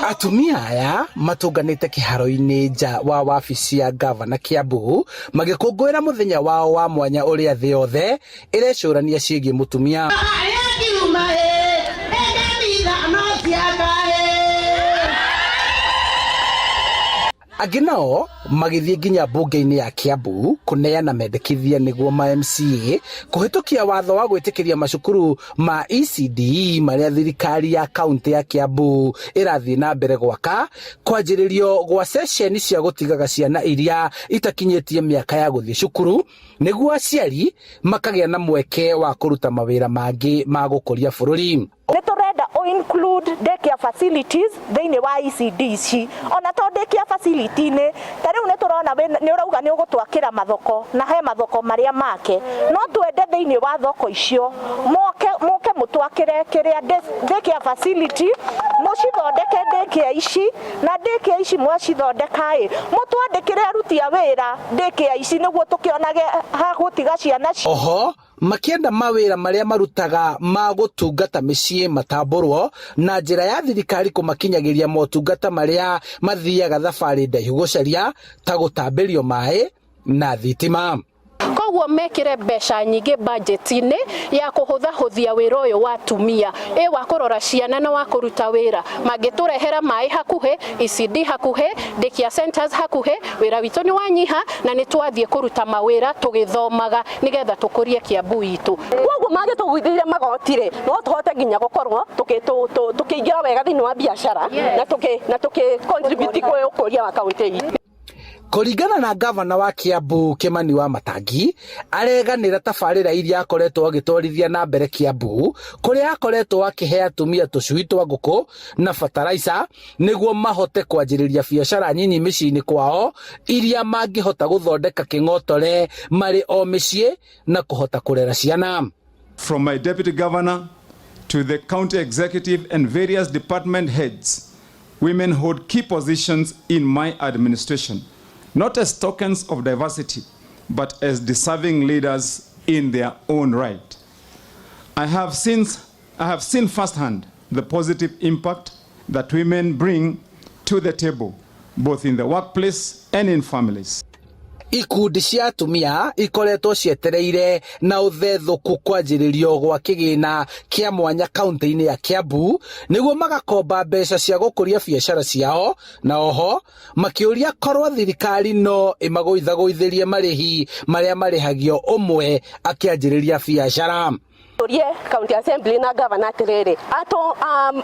Atumia aya matũnganĩte kĩharo-inĩ nja wa wabici ya ngavana Kiambu magĩkũngũĩra mũthenya wao wa mwanya ũrĩa thĩ yothe ĩrecũrania ciĩgiĩ mũtumia. Angĩ nao magĩthiĩ nginya mbunge-inĩ ya Kiambu kũneana mendekithia nĩguo ma MCA kũhĩtũkia watho wa gwĩtĩkĩria macukuru ma ECDE marĩa thirikari ya kaunti ya Kiambu ĩrathiĩ na mbere gwaka kwanjĩrĩrio gwa ceceni cia gũtigaga ciana iria itakinyĩtie mĩaka ya gũthiĩ cukuru nĩguo aciari makagĩa na mweke wa kũruta mawĩra mangĩ ma gũkũria bũrũri. Nĩ tũrenda ũ include daycare facilities thĩinĩ wa ECD ici ona to daycare facility nĩ ta rĩu nĩ tũrona nĩ ũrauga nĩ ũgũtwakĩra mathoko na he mathoko marĩa make no twende thĩinĩ wa thoko icio moke mũke mũtwakĩre kĩrĩa daycare facility mũcithondeke daycare ici na daycare ici mwacithondeka ĩ mũtwandĩkĩre aruti a wĩra daycare ici nĩguo tũkĩonage ha gũtiga ciana. Oho makĩenda mawĩra marĩa marutaga ma gũtungata mĩciĩ matambũrwo na njĩra ya thirikari kũmakinyagĩria motungata marĩa mathiaga thabarĩ ndaihu gũcaria ta gũtambĩrio maĩ na thitima. Koguo mekĩre mbeca nyingĩ budget-inĩ ya kũhũthahũthia wĩra ũyũ wa atumia, ĩ wa kũrora ciana na wa kũruta wĩra. Mangĩtũrehera maĩ hakuhĩ, ECD hakuhĩ, daycare centers hakuhĩ, wĩra witũ nĩ wanyiha na nĩ twathiĩ kũruta mawĩra tũgĩthomaga nĩgetha tũkũrie Kiambu itũ. Koguo mangĩtũgũithĩire magoti rĩ, no tũhote nginya gũkorwo tũkĩingĩra wega thĩinĩ wa biacara na tũkĩ contribute kwĩ ũkũria wa kaunti itũ. Kũringana na ngavana wa Kiambu Kimani wa Matangi, areganĩra tabarĩra iria akoretwo agĩtwarithia na mbere Kiambu, kũrĩa akoretwo akĩhe atumia tũcui twa ngũkũ na bataraica nĩguo mahote kwanjĩrĩria biacara nyinyi mĩciĩ-inĩ kwao iria mangĩhota gũthondeka kĩng'otore marĩ o mĩciĩ na kũhota kũrera ciana. From my deputy governor to the county executive and various department heads, women hold key positions in my administration, not as tokens of diversity, but as deserving leaders in their own right. I have seen firsthand the positive impact that women bring to the table, both in the workplace and in families. Ikundi cia atumia ikoretwo cietereire na ũthethũku kwanjĩrĩrio gwa kĩgĩna kĩa mwanya kaunti-inĩ ya Kiambu nĩguo magakomba mbeca cia gũkũria biacara ciao, na oho makĩũria korwo thirikari no ĩmagũithagũithĩrie marĩhi marĩa marĩhagio ũmwe akĩanjĩrĩria biacara. Turie county assembly na governor atiriri ato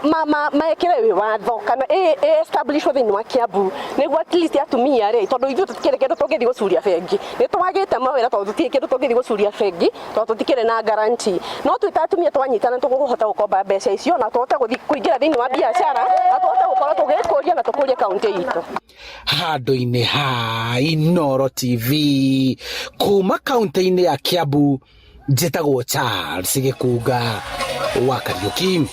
ma ma maekire watho kana e establish thĩinĩ wa Kiambu nĩguo at least atumia rĩ, tondũ ithuĩ tũtikĩrĩ kĩndũ tũngĩthiĩ gũcuria bengi, nĩ twagĩte mawĩra tondũ tũtirĩ kĩndũ tũngĩthiĩ gũcuria bengi tondũ tũtikĩrĩ na guarantee, no twĩ ta atumia twanyitana tũkũhota gũkomba mbeca icio na tũhote gũthiĩ kũingĩra thĩinĩ wa biacara na tũhote gũkorwo tũgĩkũria na tũkũrie kaunti itũ. Handũ-inĩ ha Inooro TV kuma kaunti-inĩ ya Kiambu, njĩtagwo Charles Gĩkunga wa Kariũki.